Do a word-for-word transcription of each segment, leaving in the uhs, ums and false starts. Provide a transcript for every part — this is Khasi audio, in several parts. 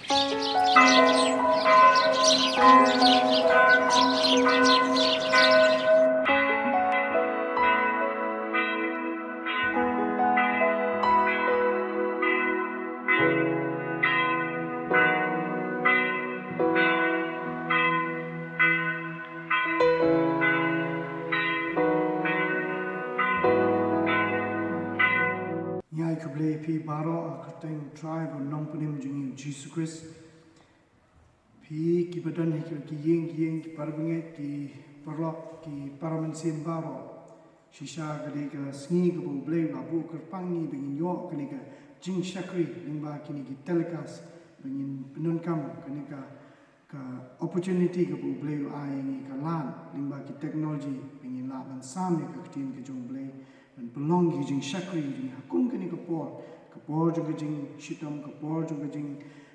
Ngi ai khublei ïa phi baroh ha ka kyrteng Trai bad Nongpynim jong ngi u Jisu Khrist. Phi kiba don ha ki ïing ki ïing, ki para bangeit, ki paralok, ki para mynsiem baroh. Shisha ka dei ka sngi kaba U Blei u la buh kyrpang ïa ngi ba ngin ïoh kane ka jingshakri lyngba kine ki telecast, ba ngin pyndonkam kane ka, ka opportunity kaba U Blei u ai ïa ngi, ka lad lyngba ki technology, ba ngin lah ban sam ïa ka ktien ka jong U Blei, ban pynlong ki jingshakri jong ngi ha kum kane ka por, ka por jong ka jingshitom, ka por jong ka jing,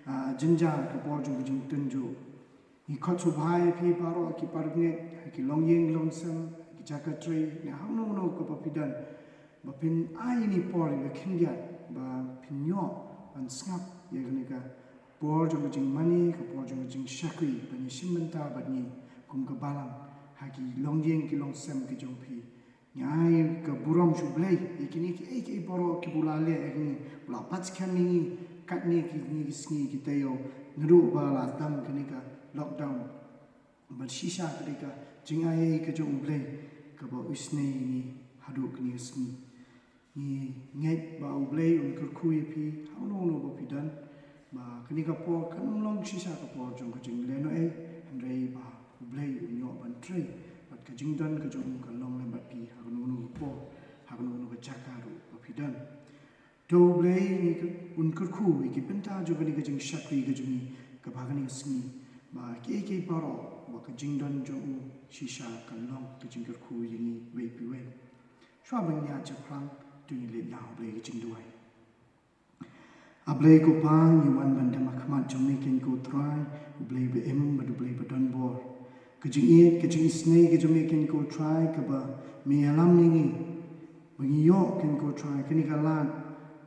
ah, jynjar, ka por jong ka jingtynjuh. Ngi khot sngewbha ïa phi baroh ki para bangeit, ki longïing longsem, ki jaka trei, ne hangno hangno kaba phi don, ba phin ai ïa ngi por ïa ka khyndiat ba phin ïoh ban sngap ïa kane ka por jong ka jingmane, ka por jong ka jingshakri, ban ïashim bynta bad ngi kum ka balang ha ki longïing ki longsem ki jong phi. Ngi ai ka burom sha U Blei ïa kine kiei kiei baroh kiba u la leh ïa ngi, u la bat skhem ïa ngi katne kine ki sngi ki taïew, naduh ba la dang kane ka lockdown. Bad shisha ka dei ka jingai ka jong U Blei kaba u isynei ïa ngi haduh kine ki sngi. Ngi ngeit ba U Blei un kyrkhu ïa phi hangno hangno ba phi don, ba kane ka por kan ym long shisha ka por jong ka jinglehnohei, hynrei ba U Blei un ïoh ban trei bad ka jingdon ka jong u kan long lem bad phi ha kano kano ka por, ha kano kano ka jaka ruh ba phi don. To U Blei ngi un kyrkhu ïa ki bynta jong kane ka jingshakri ka jong ngi kaba ha kane ka sngi, ba kiei kiei baroh ba ka jingdon jong u shisha kan long ka jingkyrkhu ïa ngi wei pa wei. Shuwa ban ïaid shaphrang, to ngin leit ïa U Blei ka jingduwai. A Blei ko Pa, ngi wan ban dem ha khmat jong me keiñ ko Trai, U Blei ba im bad U Blei ba don bor. Ka jingïeit, ka jingisynei ka jong me keiñ ko Trai, kaba me ïalam ïa ngi ba ngi ïoh keiñ ko Trai kane ka lad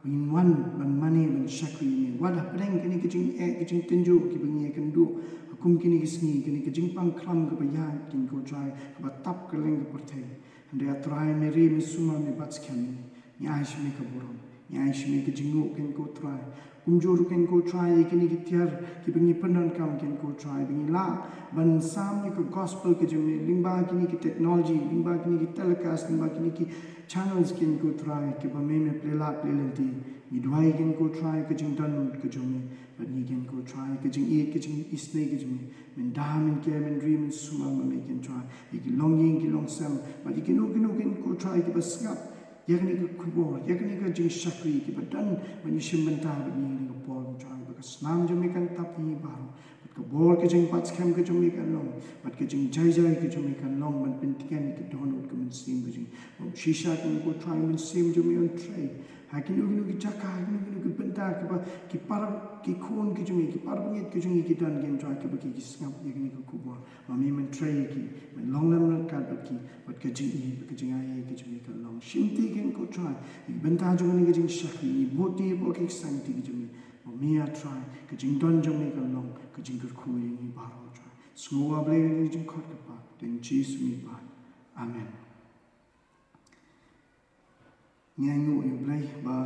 ba ngin wan ban mane ban shakri ïa me. Wat hapdeng kane ka jingeh, ka jingtynjuh kiba ngi ïakynduh ha kum kine ki sngi, kane ka jingpang khlam kaba ïaid keiñ ko Trai, kaba tap kylleng ka pyrthei. Hynrei A Trai, me ri me sumar, me bat skhem ïa ngi. Ngi ai sha me ka burom, ngi ai sha me ka jingnguh keiñ ko Trai. Kumjuh ruh keiñ ko Trai ïa kine ki tiar kiba ngi pyndonkam keiñ ko Trai, ba ngi lah ban sam ïa ka gospel ka jong me lyngba kine ki technology, lyngba kine ki telecast, lyngba kine ki channels keiñ ko Trai, kiba me, me plie lad plie lynti. Ngi duwai keiñ ko Trai ka jingdon ka jong me bad ngi keiñ ko Trai, ka jingïeit, ka jingisynei ka jong me. Men da, men ker, men ri, men sumar ma me keiñ Trai, ïa ki longïing ki longsem bad ïa kino kino keiñ ko Trai kiba sngap ïa kane ka khubor, ïa kane ka jingshakri, kiba don ban ïashim bynta bad ngi ha kane ka por Trai, ba ka snam jong me kan tap ïa ngi baroh, bad ka bor ka jingbat skhem ka jong me kan long, bad ka jingjai jai ka jong me kan long ban pyntngen ïa ka dohnud ka mynsiem ka jong me. Bad shisha keiñ ko Trai, mynsiem jong me un trei ha kino kino ki jaka, ha kino kino ki bynta, kiba ki para, ki khun ki jong me, ki para bangeit ki jong me ki don keiñ Trai, kiba ki, ki sngap ïa kane ka khubor. Ma me men trei ïa ki, men long lem ryngkat bad ki, bad ka jingïeit, bad ka jingai ka jong me kan long. Shimti keiñ ko Trai ïa ki bynta jong kane ka jingshakri, ïa ki bud, ïa ki bor, ki ksangti ki jong me. Ma me A Trai, ka jingdon jong me kan long ka jingkyrkhu ïa ngi baroh Trai. Sngew A Blei ïa kane ka jingkhot kyrpad ha kyrteng Jisu ngi pan. Amen. Ngi ainguh ïa U Blei ba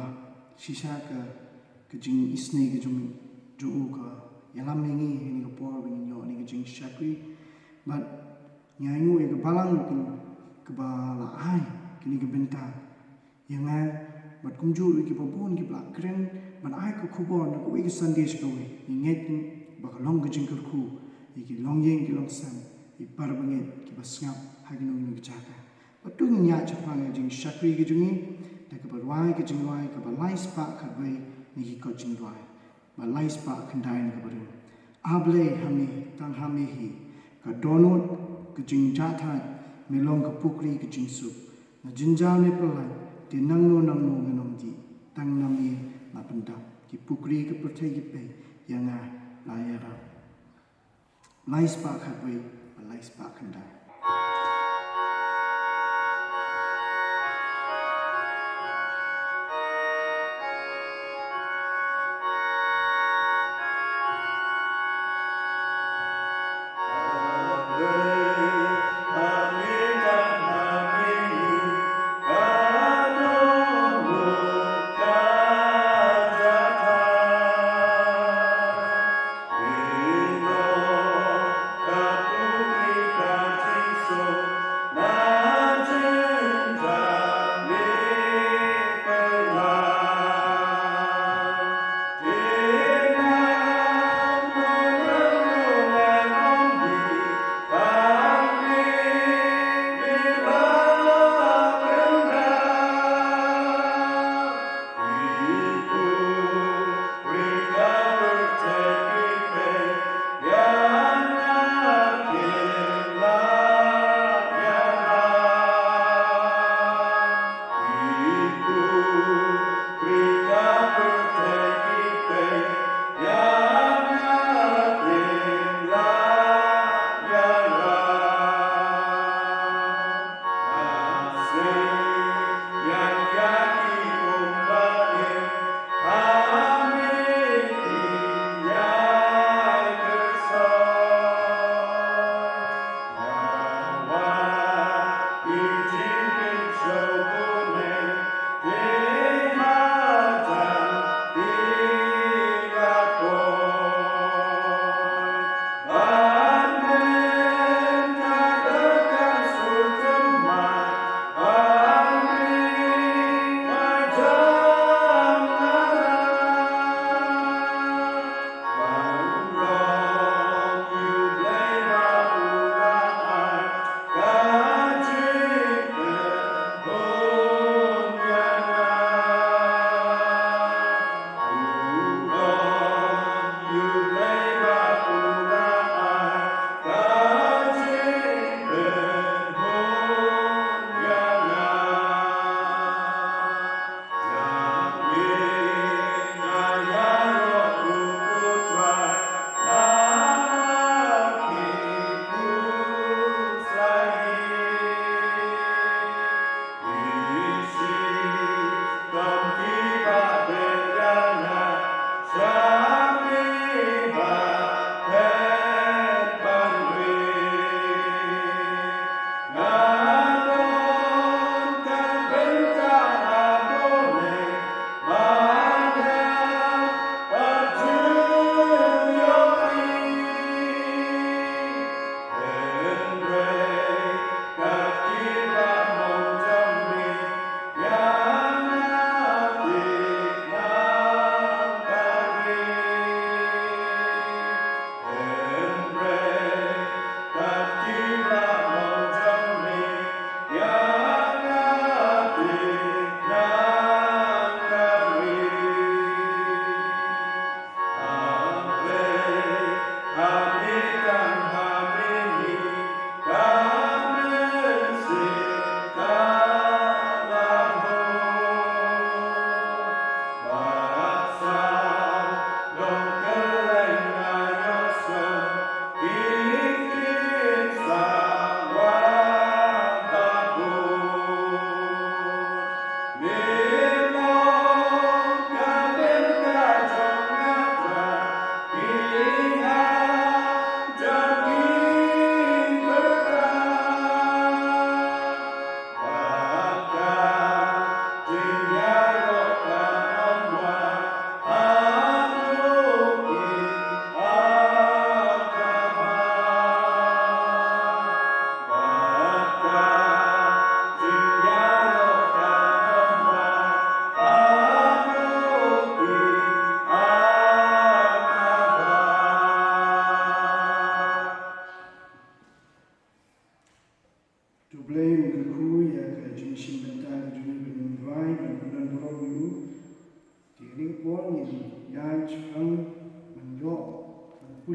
shisha ka, ka jingisynei ka jong, jong u ka ïalam ïa ngi ha kane ka por ba ngin ïoh kane ka jingshakri. Bad ngi ainguh ïa ka balang ruh kaba la ai kane ka bynta ïa nga bad kumjuh ruh ïa kiba bun kiba la kren ban ai ka khubor na kawei ka Sunday sha kawei. Ngi ngeit ba ka long ka jingkyrkhu ïa ki longïing ki longsem, ïa ki para bangeit kiba sngap ha kino kino ki jaka. Bad to ngin ïaid shaphrang ïa ka jingshakri ka jong ngi da kaba rwai ka jingrwai kaba lai spah khatwei na ki kot jingrwai bad lai spah khyndai na kaba rim. A Blei, ha me, tang ha me hi ka dohnud, ka jingjahthait, me long ka pukri ka jingsuk. Na jynjar ne pyllait te nangno nangno ngan ym dih, tang na me la pyndap. Ki pukri ka pyrthei ki peit, ïa nga la ïarap. Lai spah khatwei bad lai spah khyndai.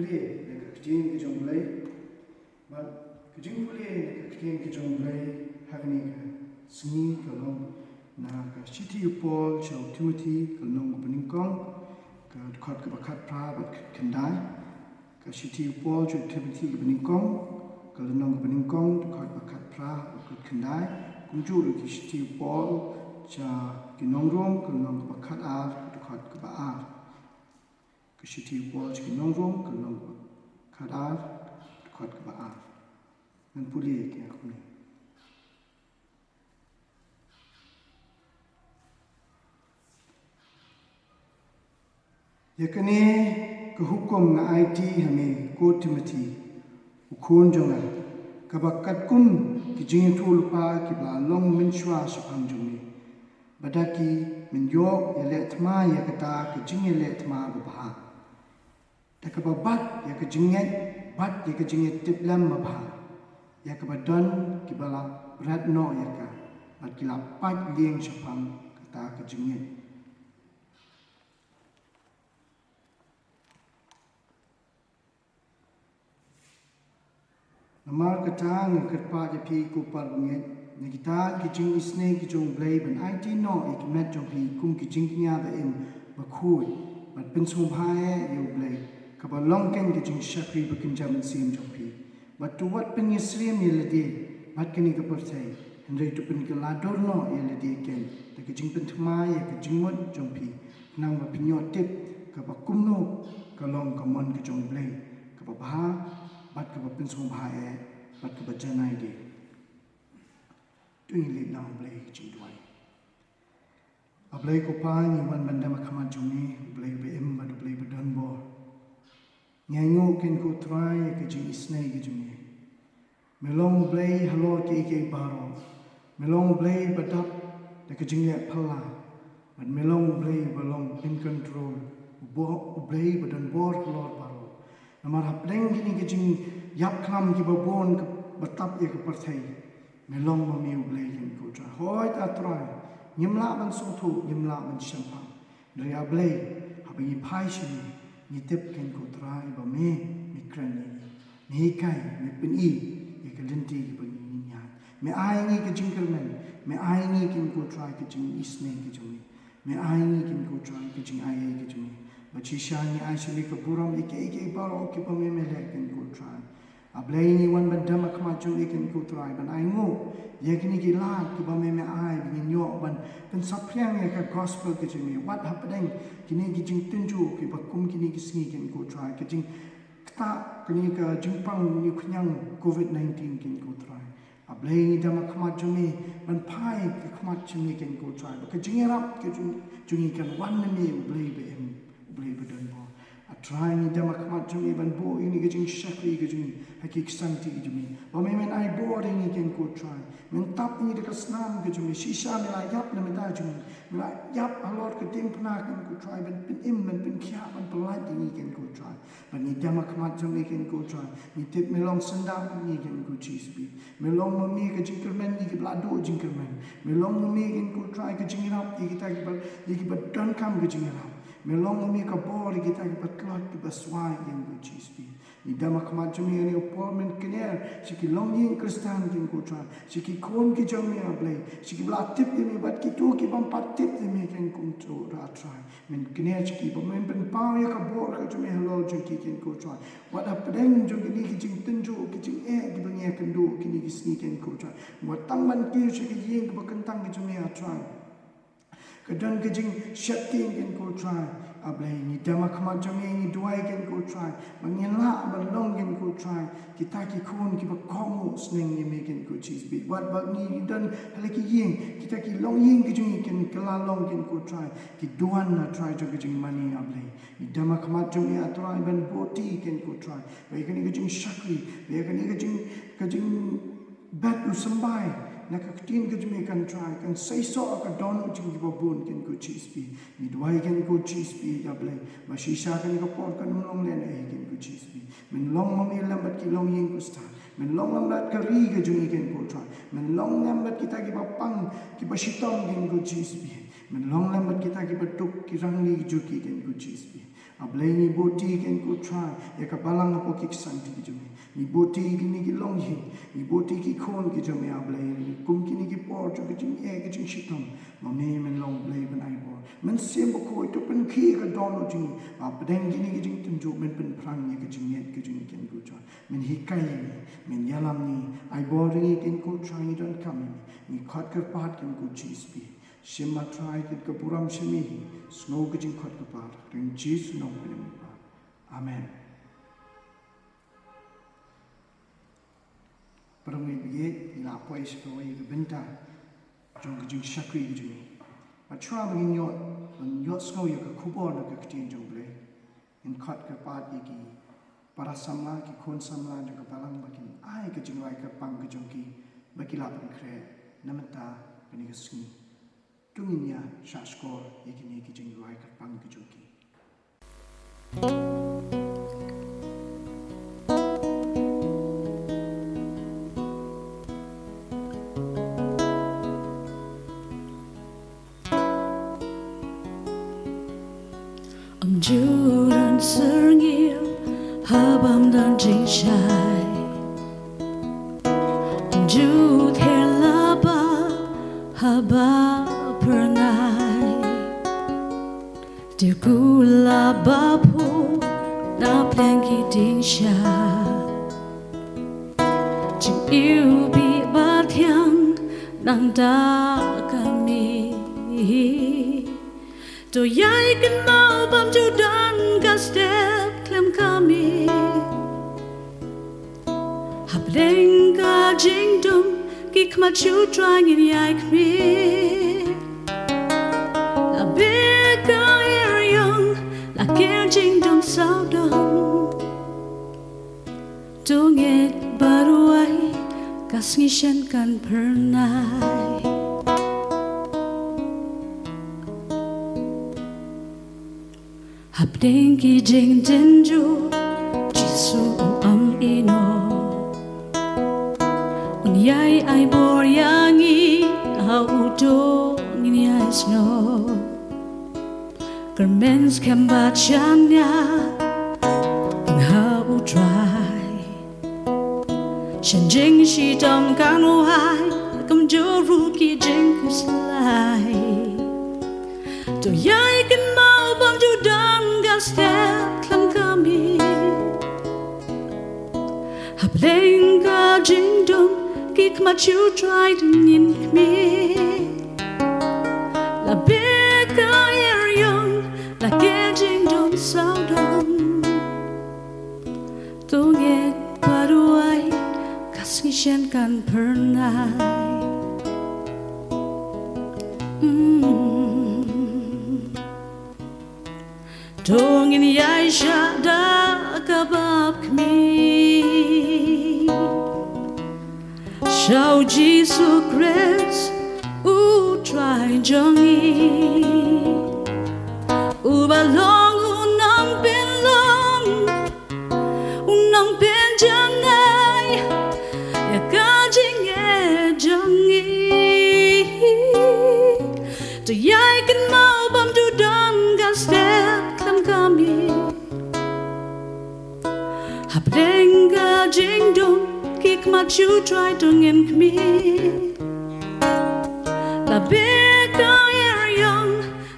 Pule na ka ktien ka jong U Blei. Bad ka jingpule na ka ktien ka jong U Blei ha kane ka sngi ka long na ka shithi u Paul sha u Timothy ka lynnong kaba nyngkong, ka dkhot kaba khatphra bad khatkhyndai. Ka shithi u Paul sha u Timothy kaba nyngkong, ka lynnong kaba nyngkong, dkhot ba khatphra bad khatkhyndai. Kumjuh ruh ka shithi u Paul sha ki nong Rom, ka lynnong kaba khatar, dkhot kaba ar. Ka shithi u Paul sha ki nong Rom, ka lynnong kaba khatar, dkhot kaba ar. Ngan pule ïa ki ha kumne. Ïa kane ka hukum nga aiti ha me, ko Timothy, u khun jong nga, kaba katkum ki jingïathuhlypa kiba la long mynshuwa shaphang jong me. Ba da ki men ïoh ïaleh thma ïa kata ka jingïaleh thma babha, da kaba bat ïa ka jingngeit bad ïa ka jingïatiplem babha, ïa kaba don kiba la bret noh ïa ka, bad ki la pait lieng shaphang kata ka jingngeit. Namar kata nga kyrpad ïa phi ko para bangeit, na kita ki jingisynei ki jong U Blei, ban aiti noh ïa ki met jong phi kum ki jingkñia ba im, ba khuid, bad pynsngewbha eh ïa U Blei, kaba long keiñ ka jingshakri bakynja mynsiem jong phi. Bad to wat pynïasyriem ïa lade bad kane ka pyrthei, hynrei to pynkylla dur noh ïa lade keiñ da ka jingpynthikna ïa ka jingmut jong phi, khnang ba phin ïoh tip kaba kumno ka long ka mon ka jong U Blei, kaba bha, bad kaba pynsngewbha eh, bad kaba janai de. To ngin leit lang ha U Blei ha ka jingduwai. A Blei ko Pa, ngi wan ban dem ha khmat jong me, U Blei ba im bad U Blei ba don bor. Ngi ainguh keiñ ko Trai ïa ka jingisynei ka jong me. Me long U Blei halor kiei kiei baroh. Me long U Blei ba dap da ka jingleh phylla. Bad me long U Blei ba long in control. U bo-, U Blei ba don bor halor baroh. Namar hapdeng kine ki jingïap khlam kiba bun kiba tap ïa ka pyrthei, me long ma me U Blei keiñ ko Trai. Hooid A Trai, ngim lah ban sngewthuh, ngim lah ban shemphang. Hynrei A Blei, haba ngi phai sha me, ngi tip keiñ ko Trai ba me, me kren ïa ngi. Me hikai, me pyni ïa ka lynti kaba ngi ngin ïaid. Me ai ngi ka jingkyrmen, me ai ngi keiñ ko Trai ka jingisynei ka jong me. Me ai ngi keiñ ko Trai ka jingaiei ka jong me. Bad shisha ngi ai sha me ka burom ïa kiei kiei baroh kiba me me leh keiñ ko Trai. A Blei, ngi wan ban dem ha khmat jong me keiñ ko Trai, ban ainguh ïa kine ki lad kiba me me ai ba ngin ïoh ban pynsaphriang ïa ka gospel ka jong me. Wat hapdeng kine ki jingtynjuh kiba kum kine ki sngi keiñ ko Trai, ka jingktah kane ka jingpang ne u khñiang covid nineteen keiñ ko Trai. A Blei, ngi dem ha khmat jong me ban phai ha khmat jong me keiñ ko Trai, ba ka jingïarap ka jong, jong ngi kan wan na me, U Blei ba im, U Blei ba don bor. A Trai, ngi dem ha khmat jong me ban buh ïa kane ka jingshakri ka jong ngi ha ki ksangti ka jong me, ba me men ai bor ïa ngi keiñ ko Trai. Men tap ïa ngi da ka snam ka jong me. Shisha me la ïap na ka bynta jong ngi, me la ïap halor ka diengphna keiñ ko Trai, ban pynim, ban pynkhiah, ban pyllait ïa ngi keiñ ko Trai. Bad ngi dem ha khmat jong me keiñ ko Trai, ngi tip me long syndah ïa ngi keiñ ko Jisu. Me long ma me ka jingkyrmen ïa kiba la duh jingkyrmen. Me long ma me keiñ ko Trai ka jingïarap ïa kita kiba, ïa kiba donkam ka jingïarap. Me long ma me ka bor ïa kita kiba tlot, kiba swai keiñ ko Jisu. Ngi dem ha khmat jong me ha kane ka por, men kner sha ki longïing Khristan keiñ ko Trai, sha ki khun ki jong me A Blei, sha kiba la tip ïa me bad kito ki bym pat tip ïa me keiñ ko Trai. Men kner sha ki ba men pynpaw ïa ka bor ka jong me halor jong ki keiñ ko Trai. Wat hapdeng jong kine ki jingtynjuh, ki jingeh kiba ngi ïakynduh kine ki sngi keiñ ko Trai, wat tang ban kiew sha ka ïing kaba kyntang ka jong me A Trai, ka don ka jingsheptieng keiñ ko Trai. A Blei, ngi dem ha khmat jong me, ngi duwai keiñ ko Trai, ba ngin lah ban long keiñ ko Trai kita ki khun kiba kohnguh sneng ïa me keiñ ko Jisu. Wat ba ngi don ha la ki ïing, kita ki longïing ki jong ngi kin kylla long keiñ ko Trai ki duwan A Trai jong ka jingmane A Blei. Ngi dem ha khmat jong me A Trai ban boti keiñ ko Trai, ba ïa kane ka jingshakri, ba ïa kane ka jing, ka jingbet u symbai na ka ktien ka jong me kan Trai, kan seisoh ha ka dohnud jong kiba bun keiñ ko Jisu. Ngi duwai keiñ ko Jisu A Blei, ba shisha kane ka por kan ym long lehnohei keiñ ko Jisu. Men long ma me lem bad ki longïing Khristan. Men long lem bad ka ri ka jong ngi keiñ ko Trai. Men long lem bad kita kiba pang, kiba shitom keiñ ko Jisu. Men long lem bad kita kiba duk, ki rangli ki juki keiñ ko Jisu. A Blei, ngi buh ïa kane ko Trai ïa ka balang hapoh ki ksangti ki jong me. Ngi buh ïa kine ki longïing, ngi buh ïa ki khun ki jong me, A Blei, kum kine ki por jong ka jingeh ka jingshitom. Ma me men long Blei ban ai bor. Mynsiem Bakhuid to pynkhih ïa ka dohnud jong ngi. Hapdeng kine ki jingtynjuh men pynphrang ïa ka jingngeit ka jong ngi, kane ko Trai. Men hikai ïa ngi, men ïalam ïa ngi, ai bor ïa ngi, kane ko Trai, ngi donkam ïa me. Ngi khot kyrpad kane ko Jisu. Shim, A Trai, kane ka burom sha me hi, sngew ka jingkhot kyrpad, ha ka kyrteng Jisu nongpynim. Amen. Para bangeit, ngi la poi sha kawei ka bynta jong ka jingshakri ka jong ngi. Bad shuwa ba ngin ïoh, ban ïohsngew ïa ka khubor na ka ktien jong U Blei, ngin khot kyrpad ïa ki para samla, ki khun samla jong ka balang ba kin ai ka jingrwai kyrpang ka jong ki ba ki la pynkhreh na mynta kane ka sngi. To ngin ïa shahshkor ïa kine ki jingrwai kyrpang ki jong ki. Ym ju don syrngiew haba ym don jingshai. Ym ju ther laba haba phyrnai. Te ku la ba phuh na pdeng ki dieng sha. Jingïohi ba thiang nang da ka mih. To ïai kynmaw ba ym ju don ka step khlem ka mih. Hapdeng ka jingdum ki khmat jong U Trai ngin ïai khmih. La beh ka eriong, la ker jingdum sawdong. To ngeit baroh ai, ka sngi shen kan phyrnai. Hapdeng ki jingtynjuh, Jisu um ïehnoh. Un ïai ai bor ïa ngi, ha u to ngin ïai snoh. Kyrmen skhem bad shaniah, ha U Trai. Shen jingshitom kan wai, kumjuh ruh ki jingkhuslai. To ïai kynmaw ba ym ju don ka step khlem ka mih. Hapdeng ka jingdum ki khmat jong U Trai ngin khmih. La beh ka eriong, la ker jingdum sawdong. To ngeit baroh ai, ka sngi shen kan phyrnai. Mm. To ngin ïai shah da ka bapkhmih. Sha U Jisu Khrist U Trai jong ngi. Uba long u nongpynlong, u nongpynjanai ïa ka jingeh jong ngi. To ïai kynmaw ba ym ju don ka step khlem ka mih. Hapdeng ka jingdum ki khmat jong U Trai to ngin khmih. La beh ka eriong,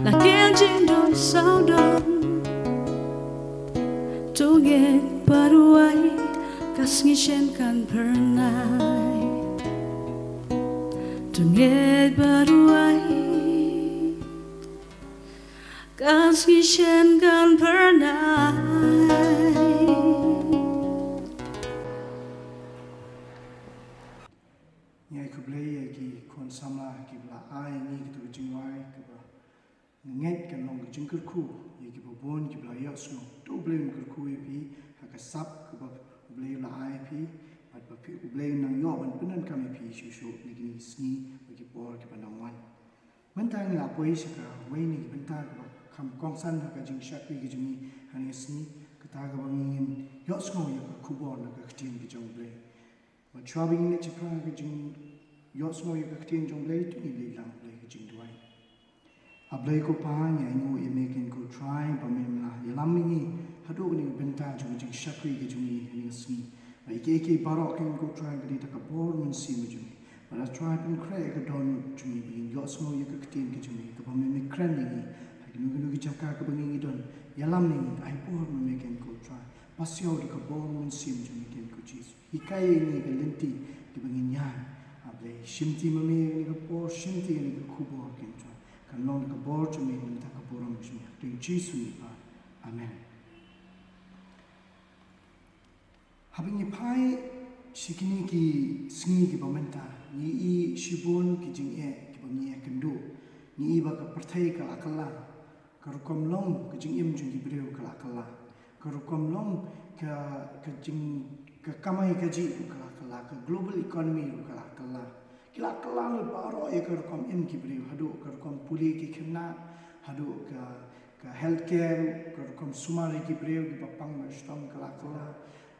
la ker jingdum sawdong. To ngeit baroh ai, ka sngi shen kan phyrnai. To ngeit baroh ai, ka sngi shen kan phyrnai. Ngi ai khublei ïa ki khun samla kiba la ai ïa ngi kito ki jingrwai kiba ngi ngeit kan long ka jingkyrkhu ïa kiba bun kiba la ïohsngew. To U Blei un kyrkhu ïa phi ha ka sap kaba U Blei u la ai ïa phi, bad ba phi U Blei un nang ïoh ban pyndonkam ïa phi shuh shuh na kine ki sngi bad ki por kiba nang wan. Mynta ngi la poi sha kawei na ki bynta kaba kham kongsan ha ka jingshakri ka jong ngi ha kane ka sngi, kata kaba ngin ïohsngew ïa ka khubor na ka ktien ka jong U Blei. Bad shuwa ba ngin leit shaphrang ha ka jingïohsngew ïa ka ktien jong U Blei, to ngin leit lang U Blei ka jingduwai. A Blei ko Pa, ngi ainguh ïa me Kynrad ko Trai ba mem la ïalam ïa ngi haduh kane ka bynta jong ka jingshakri ka jong ngi ha kane ka sngi. Ba ïa kiei kiei baroh Kynrad ko Trai ka dei da ka bor mynsiem jong me. Ba la Trai pynkhreh ïa ka dohnud jong ngi ba ngin ïohsngew ïa ka ktien ka jong me kaba me me kren ïa ngi ha kino kino ki jaka kaba ngi ngi don. Ïalam ïa ngi, ai bor ma me Kynrad ko Trai. Pasiaw da ka bor mynsiem jong me Kynrad ko Jisu. Hikai ïa ngi ka lynti kaba ngin ïaid. A Blei, shimti ma me ïa kane ka por, shimti ïa kane ka khubor Kynrad ko Trai. Kan long da ka bor jong me, mynta ka burom jong me. Ha ka kyrteng Jisu ngi pan. Amen. Haba ngi phai sha kine ki sngi kiba mynta, ngi i shibun ki jingeh kiba ngi ïakynduh. Ngi i ba ka pyrthei ka la kylla. Ka rukom long ka jingim jong ki briew ka la kylla. Ka rukom long ka, ka jing, ka kamai kajih ruh ka la kylla. Ka global economy ruh ka la kylla. Ki la kylla lem baroh ïa ka rukom im ki briew, haduh ka rukom pule ki khynnah, haduh ka, ka healthcare ruh, ka rukom sumar ïa ki briew kiba pang ba shitom ka la kylla.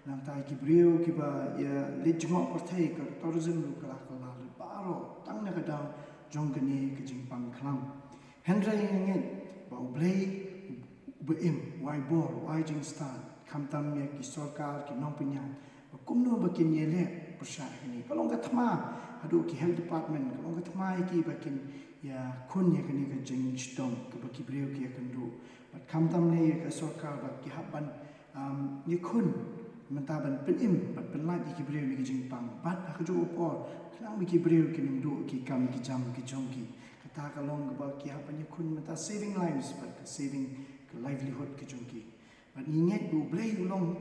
Nangta ïa ki briew kiba ïa leit jngoh pyrthei, ka tourism ruh ka la kylla lem baroh tang na ka daw jong kane ka jingpang khlam. Hynrei ngi ngeit ba U Blei uba im, u ai bor, u ai jingstad, khamtam ïa ki sorkar, ki nongpynïaid, ba kumno ba kin ïaleh pyrshah ïa kane. Ka long ka thma haduh ki health department, ka long ka thma ïa ki ba kin ïakhun ïa kane ka jingshitom kaba ki briew ki ïakynduh. Bad khamtam lei ïa ka sorkar ba ki hap ban, um, ïakhun mynta ban pynim bad pynlait ïa ki briew na ki jingpang. Bad ha kajuh ka por khnang ba ki briew kin ym duh ki kam ki jam ki jong ki. Kata ka long kaba ki hap ban ïakhun mynta, saving lives bad ka saving ka livelihood ka jong ki. Bad ngi ngeit ba U Blei u long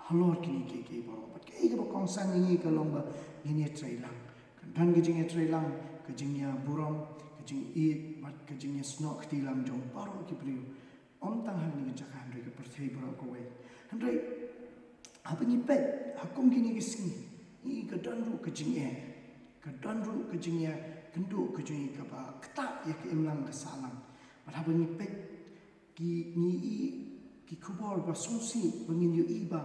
halor kine kiei kiei baroh. Bad kaei kaba kongsan ïa ngi ka long ba ngin ïatreilang. Kan don ka jingïatreilang, ka jingïaburom, ka jingïeit bad ka jingïasnoh kti lang jong baroh ki briew. Ym tang ha kane ka jaka hynrei ka pyrthei baroh kawei. Hynrei haba ngi peit ha kum kine ki sngi, ngi i ka don ruh ka jingeh, ka don ruh ka jingïakynduh ka jong ngi kaba ktah ïa ka imlang ka sahlang. Bad haba ngi peit ki, ngi i ki khubor ba sngewsih ba ngin ïohi ba,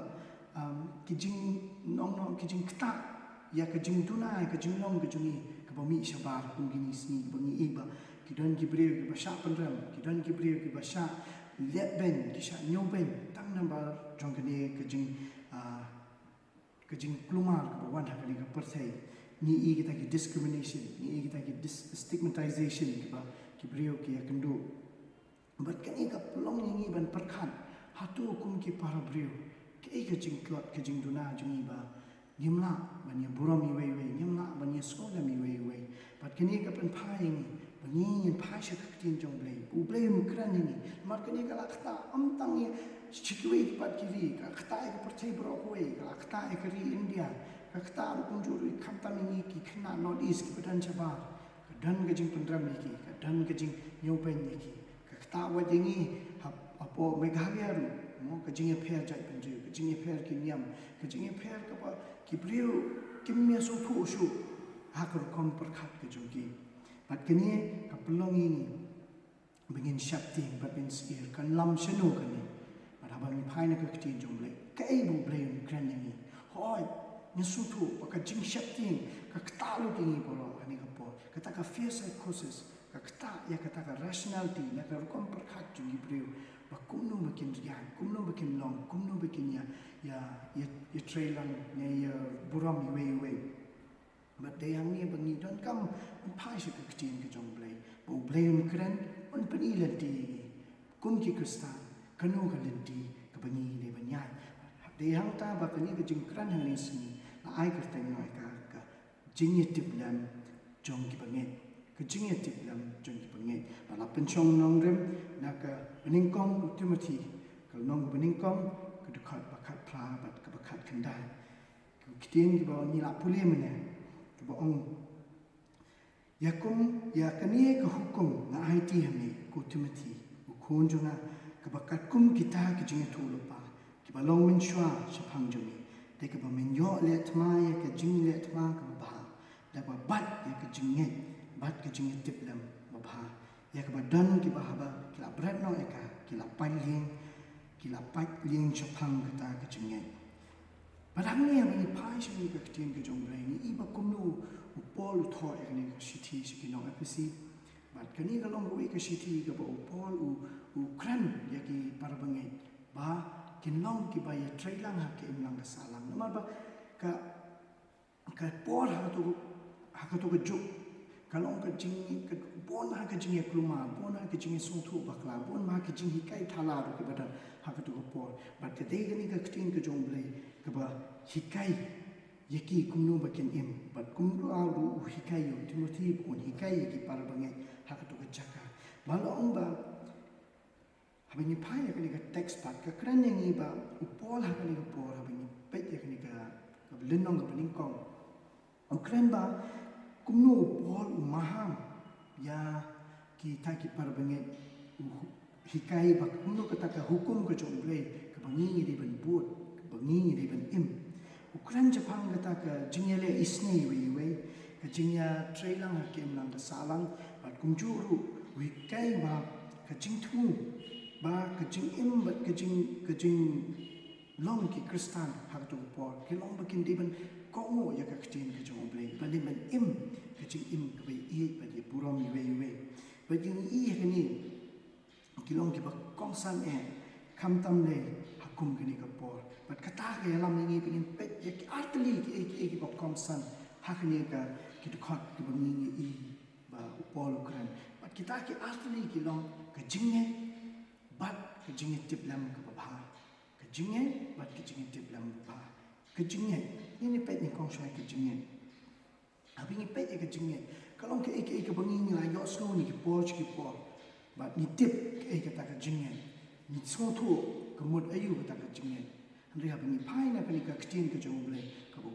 um, ki jing, nong nong ki jingktah ïa ka jingduna ïa ka jinglong ka jong ngi kaba mih shabar kum kine ki sngi, ba ngi i ba ki don ki briew kiba shah pynrem, ki don ki briew kiba shah leh beiñ, ki shah ñiewbeiñ tang namar jong kane ka jing, ah, ka jingkulmar kaba wan ha kane ka pyrthei. Ngi i kita ki discrimination, ngi i kita ki dis-, stigmatization kiba ki briew ki ïakynduh. Bad kane ka pynlong ïa ngi ban pyrkhat, hato kum ki para briew, kaei ka jingtlot ka jingduna jong ngi ba ngim lah ban ïaburom iwei iwei, ngim lah ban ïasngewlem iwei iwei. Bad kane ka pynphai ïa ngi ba ngi ngin phai sha ka ktien jong U Blei, U Blei un kren ïa ngi. Namar kane ka la ktah ym tang ïa sha kiwei pat ki ri, ka ktah ïa ka pyrthei baroh kawei, ka la ktah ïa ka ri India, ka ktah ruh kumjuh ruh khamtam ïa ngi ki khynnah North East kiba don shabar. Ka don ka jingpynrem ïa ki, ka don ka jingñiewbeiñ ïa ki. Ka ktah wat ïa ngi ha, hapoh Meghalaya ruh, mo, ka jingïapher jaitbynriew, ka jingïapher ki niam, ka jingïapher kaba ki briew kim ïasngewthuh shuh ha ka rukom pyrkhat ka jong ki. Bad kane ka pynlong ïa ngi ba ngin sheptieng bad ngin syier, kan lam shano kane. Bad haba ngi phai na ka ktien jong U Blei, kaei ba U Blei un kren ïa ngi. Hooid, ngi sngewthuh ba ka jingsheptieng ka ktah lut ïa ngi baroh ha kane ka por. Kata ka fear psychosis ka ktah ïa kata ka rationality, ïa ka rukom pyrkhat jong ki briew ba kumno ba kin riang, kumno ba kin long, kumno ba kin ïa, ïa, ïa, ïatreilang, ïa, ïaburom iwei iwei. Bad dei hangne ba ngi donkam ban phai sha ka ktien ka jong U Blei, ba U Blei un kren, un pyni lynti ïa ngi kum ki Khristan, kano ka lynti kaba ngi dei ban ïaid. Dei hangta ba kane ka jingkren ha kane ka sngi la ai kyrteng noh ïa ka, ka jingïatiplem jong ki bangeit. Ka jingïatiplem jong ki bangeit. Ba la pynshong nongrim na ka banyngkong u Timothi, ka lynnong ka banyngkong, ka dkhot ba khatphra bad kaba khatkhyndai. Ka ktien kaba ngi la pule mynne, kaba ong, ïa kum, ïa kane ka hukum nga aiti ha me, ko Timothi, u khun jong nga, kaba katkum kita ki jingïathuhlypa kiba long mynshuwa shaphang jong me, te kaba men ïoh leh thma ïa ka jingleh thma kaba bha, da kaba bat ïa ka jingngeit bad ka jingïatiplem babha. Ïa kaba don kiba haba ki la bret noh ïa ka, ki la pait lieng, ki la pait lieng shaphang kata ka jingngeit. Bad hangne ba ngi phai sha kane ka ktien ka jong U Blei, ngi i ba kumno u Paul u thoh ïa kane ka shithi sha ki nong Ephesi. Ba Kane ka long kawei ka shithi kaba u Paul u, u kren ïa ki para bangeit ba kin long kiba ïatreilang ha ka imlang ka sahlang. Namar ba ka, ka por ha kato, ha kato ka juk ka long ka jing, ka bun ha ka jingïaklumar, bun ha ka jingïasngewthuh bakla, bun ha ka jinghikai thala ruh kiba don ha kato ka por. Bad ka dei kane ka ktien ka jong U Blei kaba hikai ïa ki kumno ba kin im. Bad kumno ruh u hikai ïa u Timothy, un hikai ïa ki para bangeit ha kato ka jaka. Ba long ba haba ngi phai ïa kane ka text pat, ka kren ïa ngi ba u Paul ha kane ka por, haba ngi peit ïa kane ka, ka lynnong kaba nyngkong, u kren ba kumno u Paul u maham ïa kita ki para bangeit, u hikai ba kumno kata ka hukum ka jong U Blei kaba ngi ngi dei ban bud, kaba ngi ngi dei ban im. U kren shaphang kata ka jingïaleh isynei iwei ïa iwei, ka jingïatreilang ha ka imlang ka sahlang, bad kumjuh ruh u hikai ba ka jingthmu, ba ka jingim bad ka jing, ka jinglong ki Khristan ha kato ka por ki long ba kin dei ban kohnguh ïa ka ktien ka jong U Blei, ba dei ban im ka jingim kaba ïeit bad ïaburom iwei ïa iwei. Bad ïa ngi ïa kane ki long kiba kongsan eh, khamtam lei ha kum kane ka por. Bad kata ka ïalam ïa ngi ba ngin peit ïa ki artylli kiei kiei kiba kongsan ha kane ka, ki dkhot kiba ngi ngi ïohi ba u Paul u kren. Bad kita ki artylli ki long ka jingngeit bad ka jingïatiplem kaba bha. Ka jingngeit bad ka jingïatiplem kaba bha. Ka jingngeit, ngin ïa peit nyngkong shuwa ïa ka jingngeit. Haba ngi peit ïa ka jingngeit, ka long kaei kaei kaba ngi ngi la ïohsngew na ki por sha ki por. Bad ngi tip kaei kata ka jingngeit, ngi sngewthuh ka mut aïu kata ka jingngeit. Hynrei haba ngi phai na kane ka ktien ka jong U Blei, kaba,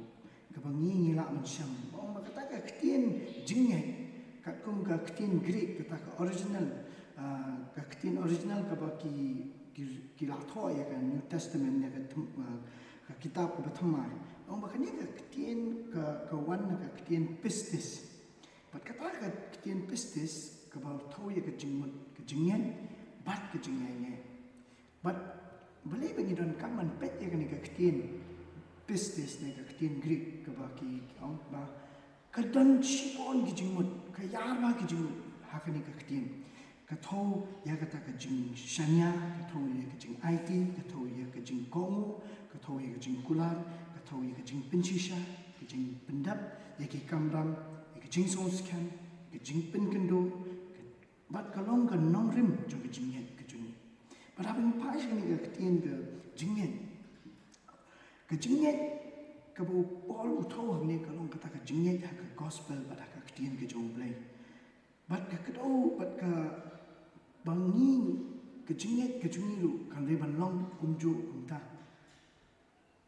kaba ngi ngi lah ban shem, ba ong ba kata ka ktien jingngeit, katkum ka ktien Greek, kata ka original, ah, ka ktien original kaba ki, ki, ki la thoh ïa ka New Testament, ïa ka them-, ah, ka kitab kaba thymmai. Ong ba kane ka ktien ka, ka wan na ka ktien pistis. Bad kata ka ktien pistis kaba thew ïa ka jingmut, ka jingngeit bad ka jingïaineh. Bad balei ba ngi donkam ban peit ïa kane ka ktien pistis ne ka ktien Greek kaba ki, ki ong ba ka don shibun ki jingmut, ka ïar bha ki jingmut ha kane ka ktien. Ka thew ïa kata ka jingshaniah, ka thew ïa ka jingaiti, ka thew ïa ka jingkohnguh, ka thew ïa ka jingkular, ka thew ïa ka jingpynshisha, ka jingpyndep ïa ki kamram, ïa ka jingsngewskhem, ka jingpynkynduh, ka, bad ka long ka nongrim jong ka jingngeit ka jong ngi. Bad haba ngi phai sha kane ka ktien ka jingngeit, ka jingngeit kaba u Paul u thew hangne ka long kata ka jingngeit ha ka gospel bad ha ka ktien ka jong U Blei. Bad ka kdew, bad ka, ba ngi, ka jingngeit ka jong ngi ruh kan dei ban long kumjuh kumta.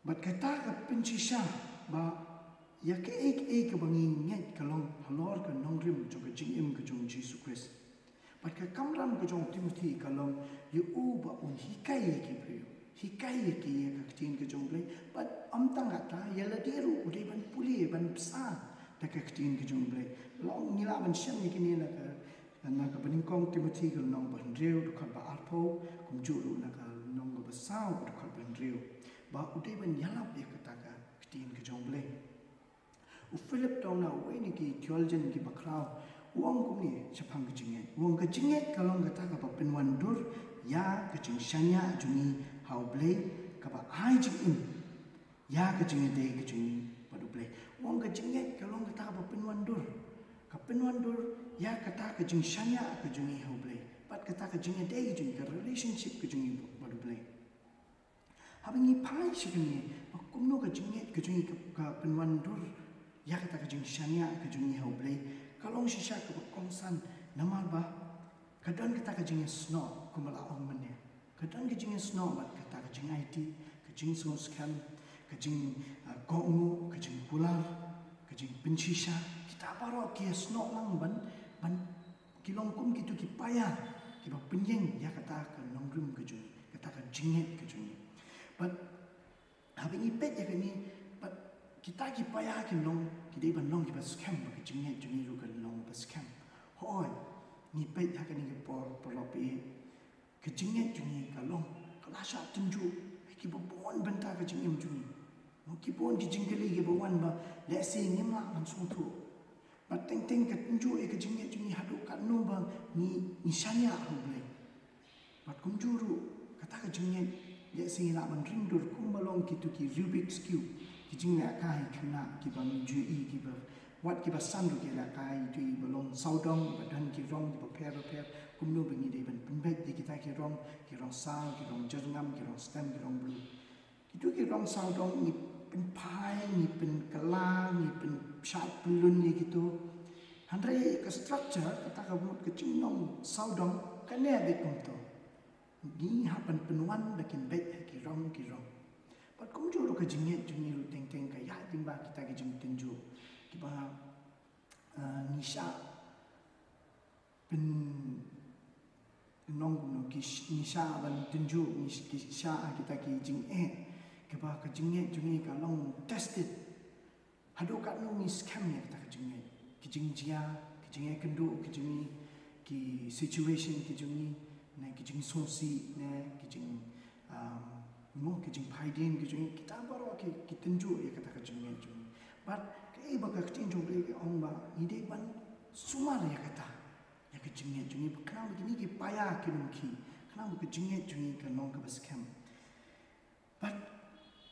Bad kata ka pynshisha ba ïa kaei kaei kaba ngi ngeit ka long halor ka nongrim jong ka jingim ka jong U Jisu Khrist. Bad ka kamram ka jong u Timothy ka long ïa u ba un hikai ïa ki briew, hikai ïa ki ïa ka ktien ka jong U Blei. Bad ym tang kata, ïa lade ruh u dei ban pule, ban bsa da ka ktien ka jong U Blei. Long ngi lah ban shem ïa kine na ka, na kaba nyngkong Timothy ka lynnong ba hynriew dkhot ba arphew, kumjuh ruh na ka lynnong kaba saw dkhot ba hynriew, ba u dei ban ïalap ïa kata ka ktien ka jong U Blei. U Philip Towner, uwei na ki theologian kiba khraw, u ong kumne shaphang ka jingngeit. U ong ka jingngeit ka long kata kaba pynwandur ïa ka jingshaniah jong ngi ha U Blei, kaba ai jingim ïa ka jingïadei ka jong ngi bad U Blei. U ong ka jingngeit ka long kata kaba pynwandur, ka pynwandur ïa kata ka jingshaniah ka jong ngi ha U Blei, bad kata ka jingïadei ka jong ngi, ka relationship ka jong ngi bad U Blei. Haba ngi phai sha kane, ba kumno ka jingngeit ka jong ngi ka, ka pynwandur ïa kata ka jingshaniah ka jong ngi ha U Blei, ka long shisha kaba kongsan, namar ba ka don kata ka jingïasnoh, kumba la ong mynne. Ka don ka jingïasnoh bad kata ka jingaiti, ka jingsngewskhem, ka jing, ah, kohnguh, ka jingkular, ka jingpynshisha. Kita baroh ki ïasnoh lang ban, ban ki long kum kito ki paia kiba pynïeng ïa kata ka nongrim ka jong ngi, kata ka jingngeit ka jong ngi. Bad haba ngi peit ïa kane, bad kita ki paia kin long, ki dei ban long kiba skhem, ba ka jingngeit jong ngi ruh kan long ba skhem. Hooid, ngi peit ha kane ka por, paralok ba ïeit, ka jingngeit jong ngi ka long, ka la shah tynjuh ïa kiba bun bynta ka jingim jong ngi. Mo, ki bun ki jingkylli kiba wan ba lehse ngim lah ban sngewthuh. Bad teng teng ka tynjuh ïa ka jingngeit jong ngi haduh katno ba ngi, ngi shaniah ha U Blei. Bad kumjuh ruh kata ka jingngeit, lehse ngi lah ban ring dur kumba long kito ki Rubik's Cube, ki jinglehkai khynnah kiba ngi ju ïohi, kiba wat kiba san ruh ki lehkai, kito kiba long sawdong, ba don ki rong kiba pher ba pher, kumno ba ngi dei ban pynbeit ïa kita ki rong, ki rong saw, ki rong jyrngam, ki rong stem, ki rong blue. Kito ki rong sawdong ngi pynphai, ngi pynkylla, ngi pynshad pynlun ïa kito. Hynrei ka structure, kata ka mut ka jinglong sawdong, kane beit kumto. Ngi hap ban pynwan ba kin beit ha ki rong ki rong. Bad kumjuh ruh ka jingngeit jong ngi ruh teng teng ka ïaid lyngba kita ki jingtynjuh kiba, ah, ngi shah pyn, nong kumno, ki sh-, ngi shah ban tynjuh, ngi sh-, ki shah kita ki jingeh, kiba ka jingngeit jong ngi ka long tested. Haduh katno ngi skhem ïa kata ka jingngeit, ki jingjia, ki jingïakynduh ki jong ngi, ki situation ki jong ngi, ne ki jingsngewsih, ne ki jing, um, mo, ki jingphaidien ki jong ngi, kita baroh ki, ki tynjuh ïa kata ka jingngeit jong ngi. Bad kaei ba ka ktien jong U Blei ka ong ba ngi dei ban sumar ïa kata, ïa ka jingngeit jong ngi, khnang ba kine ki paia kin ym khih, khnang ba ka jingngeit jong ngi kan long kaba skhem. Bad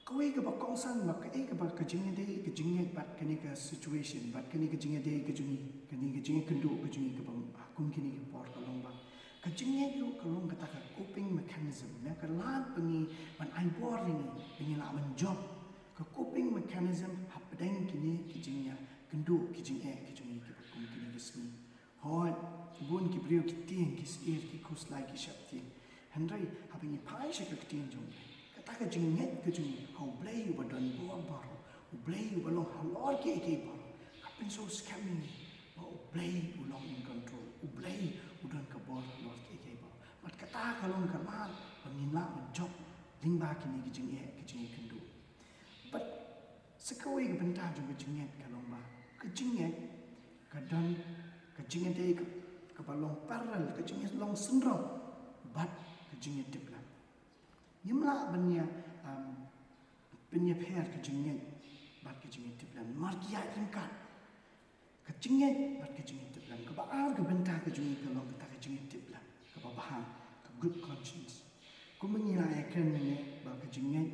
kawei kaba kongsan ba kaei kaba ka jingïadei ka jingngeit bad kane ka situation, bad kane ka jingïadei ka jong ngi, kane ka jingïakynduh ka jong ngi kaba ha kum kine ki por ka long ba ka jingngeit ruh ka long kata ka coping mechanism, ne ka lad ba ngi ban ai bor ïa ngi ba ngi lah ban jop. Ka coping mechanism hapdeng kine ki jingïakynduh ki jingeh ki jong ngi kiba kum kine ki sngi. Hooid, bun ki briew ki tieng, ki syier, ki khuslai, ki sheptieng. Hynrei haba ngi phai sha ka ktien jong U Blei, kata ka jingngeit ka jong ngi ha U Blei uba don bor baroh, U Blei uba long halor kiei kiei baroh, ka pynsngew skhem ïa ngi ba U Blei u long in control, U Blei u don ka bor halor kiei kiei baroh. Bad kata ka long ka lad ba ngin lah ban jop lyngba kine ki jingeh ki jingïakynduh. Bad sa kawei ka bynta jong ka jingngeit ka long ba ka jingngeit ka don ka jingïadei ka, kaba long parallel, ka jingïalong synrop bad ka jingïatiplem. Ngim lah ban ïa, um, pynïapher ka jingngeit bad ka jingïatiplem, namar ki ïaid ryngkat. Ka jingngeit bad ka jingïatiplem. Kaba ar ka bynta ka jong ngi ka long kata ka jingïatiplem kaba bha, ka good conscience. Kumba ngi la ïakren mynne ba ka jingngeit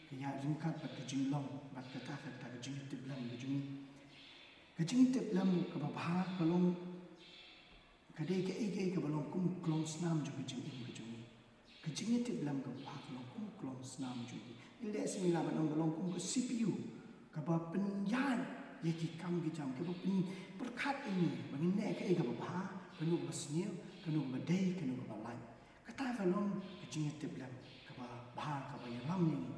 ka ïaid ryngkat bad ka jinglong, bad kata ka, kata ka jingïatiplem ka jong ngi. Ka jingïatiplem kaba bha ka long, ka dei kaei kaei kaba long kum u klongsnam jong ka jingim ka jong ngi. Ka jingïatiplem kaba bha ka long kum u klongsnam jong ngi. Ngi leh sngewbha ban ong ka long kum ka C P U kaba pynïaid ïa ki kam ki jam, kaba pynpyrkhat ïa ngi ba ngin leh kaei kaba bha, kano kaba sniew, kano kaba dei, kano kaba lait. Kata ka long ka jingïatiplem kaba bha, kaba ïalam ïa ngi,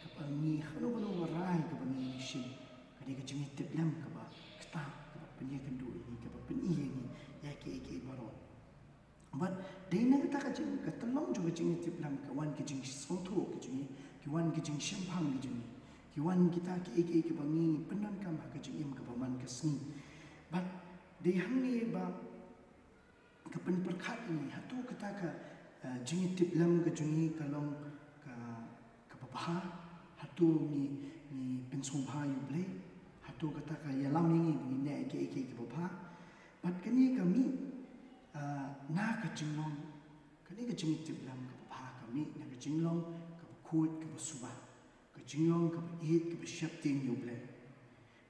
kaba ngi, kano kano ka rai kaba ngi shim, ka dei ka jingïatiplem kaba ktah, kaba pynïakynduh ïa ngi, kaba pyni ïa ngi ïa kiei kiei baroh. Bad dei na kata ka jing, ka tyllong jong ka jingïatiplem, ka wan ka jingsngewthuh ka jong ngi, ki wan ka jingshemphang ka jong ngi, ki wan kita kiei kiei kiba ngi pyndonkam ha ka jingim kaba man ka sngi. Bad dei hangne ba ka pynpyrkhat ïa ngi, hato kata ka, eh, jingïatiplem ka jong ngi ka long ka, kaba bha, hato ngi, ngi pynsngewbha ïa U Blei, hato kata ka ïalam ïa ngi ba ngin leh kiei kiei kiba bha. Bad kane ka mih, ah, na ka jinglong, kane ka jingïatiplem kaba bha ka mih na ka jinglong kaba khuid kaba suba, ka jinglong kaba ïeit kaba sheptieng ïa U Blei.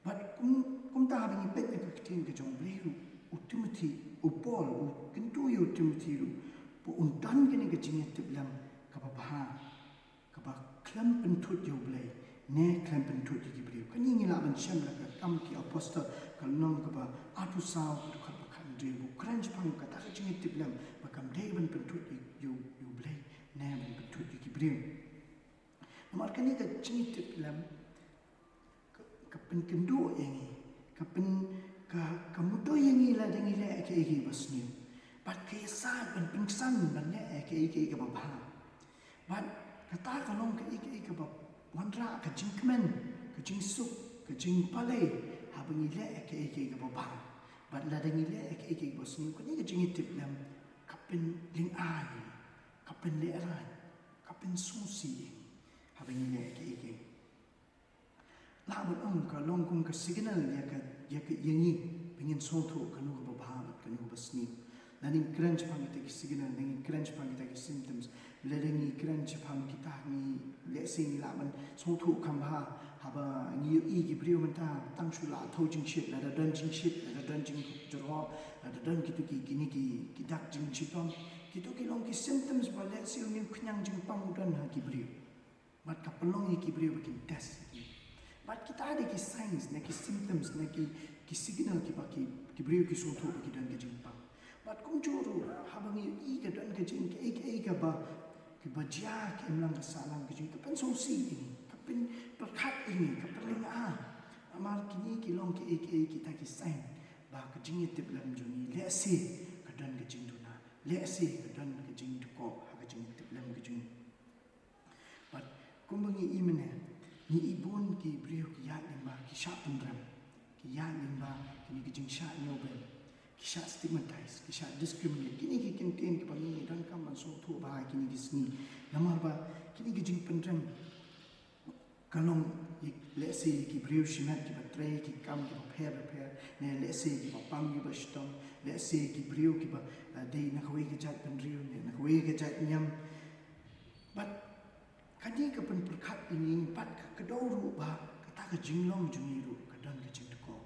Bad kum, kumta haba ngi peit na ka ktien ka jong U Blei ruh, u Timothy, u Paul u kyntu ïa u Timothy ruh ba un don kane ka jingïatiplem kaba bha, kaba khlem pynthut ïa U Blei ne khlem pynthut ïa ki briew. Kane ngi lah ban shem na ka Kam ki Apostol, ka lynnong kaba arphew saw, ka dkhot ba khathynriew, ba u kren shaphang kata ka jingïatiplem ba kam dei ban pynthut ïa, ïa, ïa U Blei ne ban pynthut ïa ki briew. Namar kane ka jingïatiplem ka, ka pynkynduh ïa ngi, ka pyn, ka, ka mudui ïa ngi lada ngi leh kiei kiei ba sniew. Bad ka ïasaid ban pynksan ban leh kiei kiei kaba bha. Bad kata ka long kaei kaei kaba wanrah ka jingkmen, ka jingsuk, ka jingpalei haba ngi leh kiei kiei kaba bha. Bad lada ngi leh kiei kiei ba sniew, kane ka jingïatiplem ka pynlyngngai, ka pynlehrain, ka pynsngewsih ïa ngi haba ngi leh kiei kiei. Lah ban ong ka long kum ka signal ïa ka, ïa ka, ïa ngi Ba ngin sngewthuh kano kaba bha bad kano kaba sniew. Lada ngi kren shaphang kita ki signal, lada ngi kren shaphang kita ki symptoms, lada ngi kren shaphang kita ngi, lehse ngi lah ban sngewthuh kham bha haba ngi ïohi ki briew mynta tang shu la thew jingshit, lada don jingshit, lada don jingjyrhoh, lada don kito ki, kine ki, ki dak jingshitom. Kito ki long ki symptoms ba lehse u niamkhñiang jingpang u don ha ki briew. Bad ka pynlong ïa ki briew ba kin test ïa ki. Bad kita dei ki signs ne ki symptoms ne ki, ki signal kiba ki, ki briew ki sngewthuh ba ki don ka jingpang. Bad kumjuh ruh haba ngi ïohi ka don ka jing kaei kaei kaba, kiba jia ha ka imlang ka sahlang, ka jing, ka pynsngewsih ïa ngi, ka pynpyrkhat ïa ngi, ka pynlyngngoh. Namar kine ki long kaei kaei kita ki sign ba ka jingïatiplem jong ngi lehse ka don ka jingduna, lehse ka don ka jingdkop ha ka jingïatiplem ka jong ngi. Bad kumba ngi i mynne, ngi i bun ki briew ki ïaid lyngba ki shah pynrem, ki ïaid lyngba kine ki jingshah ñiewbeiñ, ki shah stigmatize, ki shah discriminate. Kine ki kyntien kiba ngi donkam ban sngewthuh bha ha kine ki sngi. Namar ba kine ki jingpynrem ka long ïa, lehse ki briew shimet kiba trei ki kam kiba pher bapher, ne lehse kiba pang kiba shitom, lehse ki briew kiba, eh, dei na kawei ka jaitbynriew ne na kawei ka jaitniam. Bad kane ka pynpyrkhat ïa ngi bad ka kdew ruh ba kata ka jinglong jong ngi ruh ka don ka jingdkop.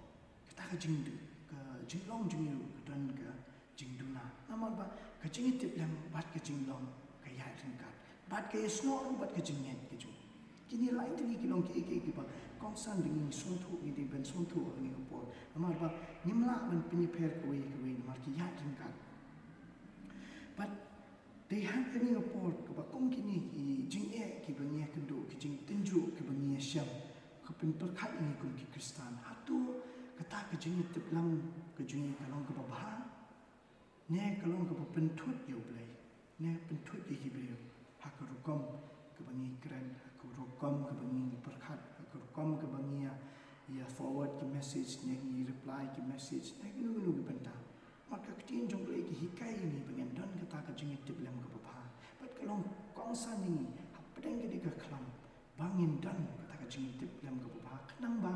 Kata ka jing, ka jinglong jong ngi ruh ka don ka jingduna. Namar ba ka jingïatiplem bad ka jinglong ka ïaid ryngkat. Bad ka ïasnoh ruh bad ka jingngeit ka jong ngi. Kine lai tylli ki long kiei kiei kiba kongsan da ngi sngewthuh, ngi dei ban sngewthuh ha kane ka por. Namar ba ngim lah ban pynïapher kawei kawei namar ki ïaid ryngkat. Bad dei ha kane ka por kaba kum kine ki jingeh kiba ngi ïakynduh, ki jingtynjuh kiba ngi ïashem, ka pynpyrkhat ïa ngi kum ki Khristan. Hato kata ka jingïatiplem ka jong ngi ka long kaba bha, ne ka long kaba pynthut ïa U Blei, ne pynthut ïa ki briew ha ka rukom kaba ngi kren, ha ka rukom kaba ngi pyrkhat, ha ka rukom kaba ngi ïa, ïa forward ki message, ne ngi reply ki message, ne kano kano ki bynta. Namar ka ktien jong U Blei ka hikai ïa ngi ba ngin don kata ka jingïatiplem kaba bha. Bad ka long kongsan ïa ngi hapdeng kane ka khlam ba ngin don kata ka jingïatiplem kaba bha. Khnang ba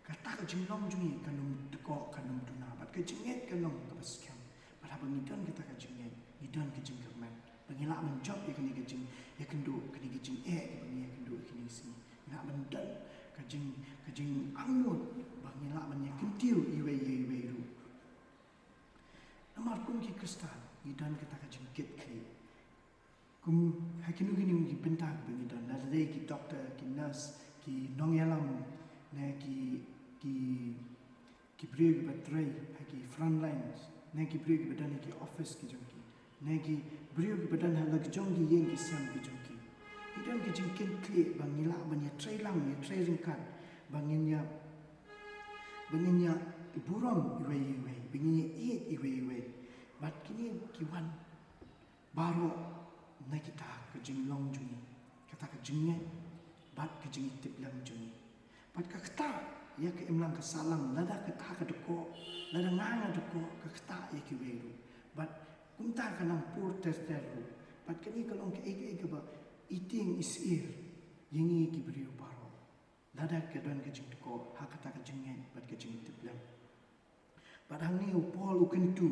kata ka jinglong jong ngi kan ym dkop, kan ym duna. Bad ka jingngeit kan long kaba skhem. Bad haba ngi don kata ka jingngeit, ngi don ka jingkyrmen ba ngi lah ban jop ïa kane ka jing, ïakynduh, kane ka jingeh kaba ngi ïakynduh ïa kine ki sngi. Ngi lah ban don ka jing, ka jingangnud ba ngi lah ban ïakyntiew iwei ïa iwei ruh. Namar kum ki Khristan ngi don kata ka jingkitkhlieh. Kum ha kino kino ki bynta kiba ngi don, lada dei ki doktor, ki nurse, ki nongïalam, ne ki, ki, ki briew kiba trei ha ki front lines, ne ki briew kiba don ha ki office ki jong ki, ne ki briew kiba don ha la ki jong ki ïing ki sem ki jong ki. Ngi don ki jingkitkhlieh ba ngi lah ban ïatrei lang, ïatrei ryngkat, ba ngin ïa, ba ngin ïa burom iwei iwei, ba ngin ïa ïeit iwei iwei. Bad kine ki wan baroh na kita ka jinglong jong ngi, kata ka jingngeit bad ka jingïatiplem jong ngi. Bad ka ktah ïa ka imlang ka sahlang, lada kata ka dkop, lada nga nga dkop, ka ktah ïa kiwei ruh. Bad kumta ka nang pur ter ter ruh. Bad kane ka long kaei kaei kaba i tieng i syier ïa ngi ki briew baroh. Lada ka don ka jingdkop ha kata ka jingngeit bad ka jingïatiplem. Bad hangne u Paul u kyntu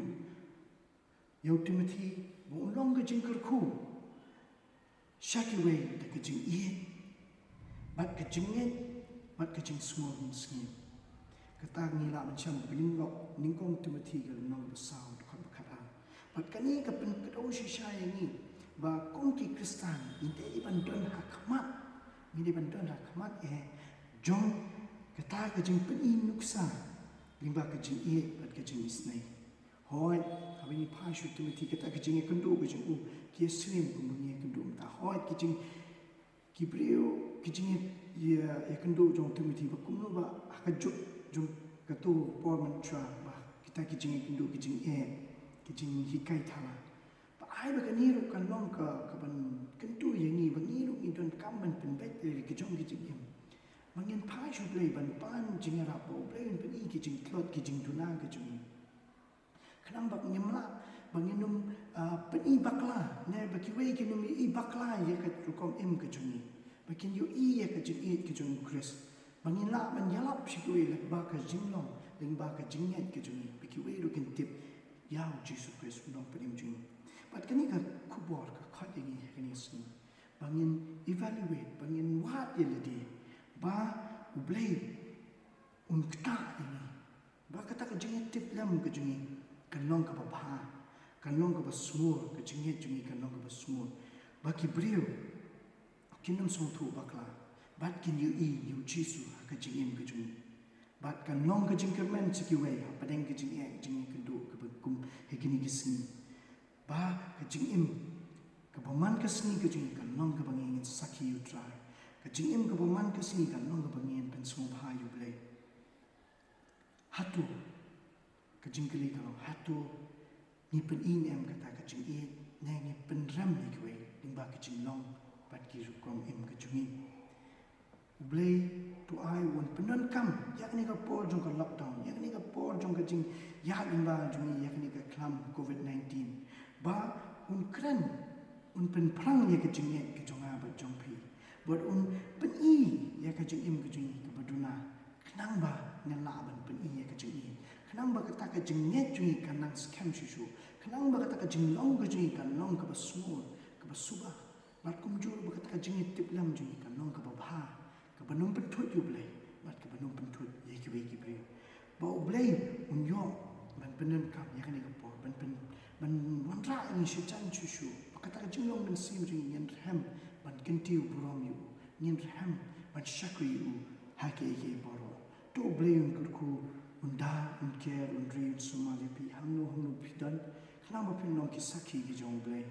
ïa u Timothi ba un long ka jingkyrkhu sha kiwei da ka jingïeit bad ka jingngeit bad ka jingsngew mynsngew. Kata ngi lah ban shem ba ngin lok nyngkong Timothi ka lynnong ba saw dkhot ba khatar. Bad kane ka pynkdew shisha ïa ngi ba kum ki Khristan ngi dei ban don ha khmat, ngi dei ban don ha khmat eh jong kata ka jingpyni nuksa lyngba ka jingïeit bad ka jingisynei. Hooid, haba ngi phai sha u Timothi, kata ka jingïakynduh ka jong u ki ïasyriem kumba ngi ïakynduh mynta. Hooid, ki jing, ki briew, ki jingïa, ïa, ïakynduh jong u Timothi ba kumno ba ha ka juk jong kato ka por mynshuwa ba kita ki jingïakynduh, ki jingeh, ki jinghikai thala. Ba ai ba kane ruh kan long ka, kaban kyntu ïa ngi ba ngi ruh ngi donkam ban pynbeit ïa ki jong ki jingim. Ba ngin phai sha u Blei ban pan jingïarap ba u Blei un pyni ki jingtlot ki jingduna ki jong ngi. Khnang ba ngim lah, ba ngin ym, ah, pyni bakla, ne ba kiwei kin ym ïohi bakla ïa ka rukom im ka jong ngi. Ba kin ïohi ïa ka jingïeit ka jong u Khrist. Ba ngin lah ban ïalap sha kiwei lyngba ka jinglong, lyngba ka jingngeit ka jong ngi, ba kiwei ruh kin tip ïa u Jisu Khrist u nongpynim jong ngi. Bad kane ka khubor ka khot ïa ngi ha kane ka sngi ba ngin evaluate, ba ngin wad ïa lade ba U Blei un ktah ïa ngi, ba kata ka jingïatiplem ka jong ngi kan long kaba bha, kan long kaba sngur, ka jingngeit jong ngi kan long kaba sngur, ba ki briew kin ym sngewthuh bakla bad kin ïohi ïa u Jisu ha ka jingim ka jong ngi. Bad kan long ka jingkyrmen sha kiwei hapdeng ka jingeh jong ngi, kynduh kaba kum ha kine ki sngi, ba ka jingim kaba man ka sngi ka jong ngi kan long kaba ngin sakhi ïa U Trai. Ka jingim kaba man ka sngi kan long kaba ngin pynsngewbha ïa U Blei. Hato, ka jingkylli ka long, hato ngi pyni ne em kata ka jingïeit, ne ngi pynrem ïa kiwei lyngba ka jinglong bad ki rukom im ka jong ngi? U Blei to ai un pyndonkam ïa kane ka por jong ka lockdown, ïa kane ka por jong ka jingïaid lyngba jong ngi ïa kane ka khlam covid nineteen, ba un kren, un pynphrang ïa ka jingngeit ka jong nga bad jong phi, bad un pyni ïa ka jingim ka jong ngi kaba duna, khnang ba ngin lah ban pyni ïa ka jingïeit, khnang ba kata ka jingngeit jong ngi kan nang skhem shuh shuh, khnang ba kata ka jinglong ka jong ngi kan long kaba sngur, kaba suba, bad kumjuh ba kata ka jingïatiplem jong ngi kan long kaba bha, kaba nym pynthut ïa U Blei bad kaba nym pynthut ïa kiwei ki briew. Ba U Blei un ïoh ban pyndonkam ïa kane ka por ban pyn, ban wanrah ïa ngi shajan shuh shuh, ba kata ka jinglong mynsiem jong ngi ngin rhem ban kyntiew burom ïa u, ngin rhem ban shakri ïa u ha kiei kiei baroh. To U Blei un kyrkhu, un da, un ker, un ri, un sumar ïa phi hangno hangno phi don, khnang ba phin long ki sakhi ki jong U Blei.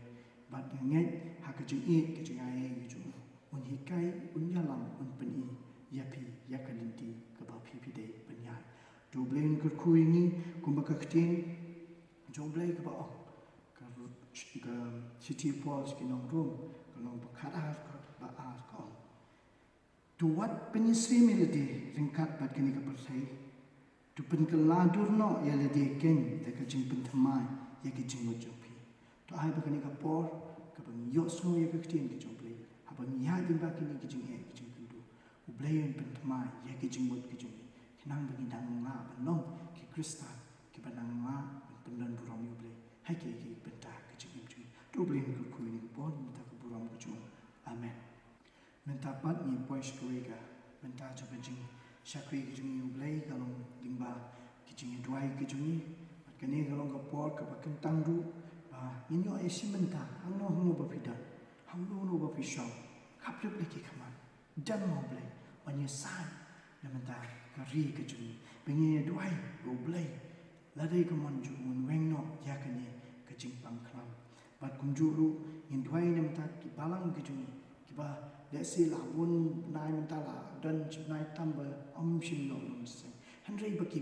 Bad nga ngeit ha ka jingïeit ka jingaiei ka jong u, un hikai, un ïalam, un pyni ïa phi ïa ka lynti kaba phi phi dei ban ïaid. To U Blei un kyrkhu ïa ngi kumba ka ktien jong U Blei kaba ong, ka, ka shithi u Paul sha ki nong Rom, ka lynnong ba khatar, ka ba ar, ka ong: To wat pynïasyriem ïa lade ryngkat bad kane ka pyrthei. To pynkylla dur noh ïa lade kein da ka jingpynthymmai ïa ki jingmut jong phi. To ai ba kane ka por kaba ngi ïohsngew ïa ka ktien ka jong U Blei, haba ngi ïaid lyngba kine ki jingeh ki jingkynduh, U Blei un pynthymmai ïa ki jingmut ki jong ngi, khnang ba ngin nang lah ban long ki Khristan kiba nang lah ban pyndon burom ïa U Blei ha kiei kiei ki bynta ka jingim jong ngi. To U Blei un kyrkhu ïa ngi, bun mynta ka burom ka jong u. Amen. Mynta pat ngi poi sha kawei ka bynta jong ka jingshakri ka jong ngi ïa U Blei, ka long lyngba ki jingïaduwai ki jong ngi. Bad kane ka long ka por kaba kyntang ruh ba ngin ïoh ïa shi bynta, hangno hangno ba phi don, hangno hangno ba phi shong, khaphlip la ki khmat, dem ha U Blei ban ïasaid na bynta ka ri ka jong ngi. Ba ngin ïaduwai ba U Blei, lada ka mon jong u, un weng noh ïa kane ka jingpang khlam. Bad kumjuh ruh ngin duwai na bynta ki balang ki jong ngi, kiba lehse la bun bnai mynta, la don shi bnai tam ba ym shym ïoh lum shisien. Hynrei ba ki,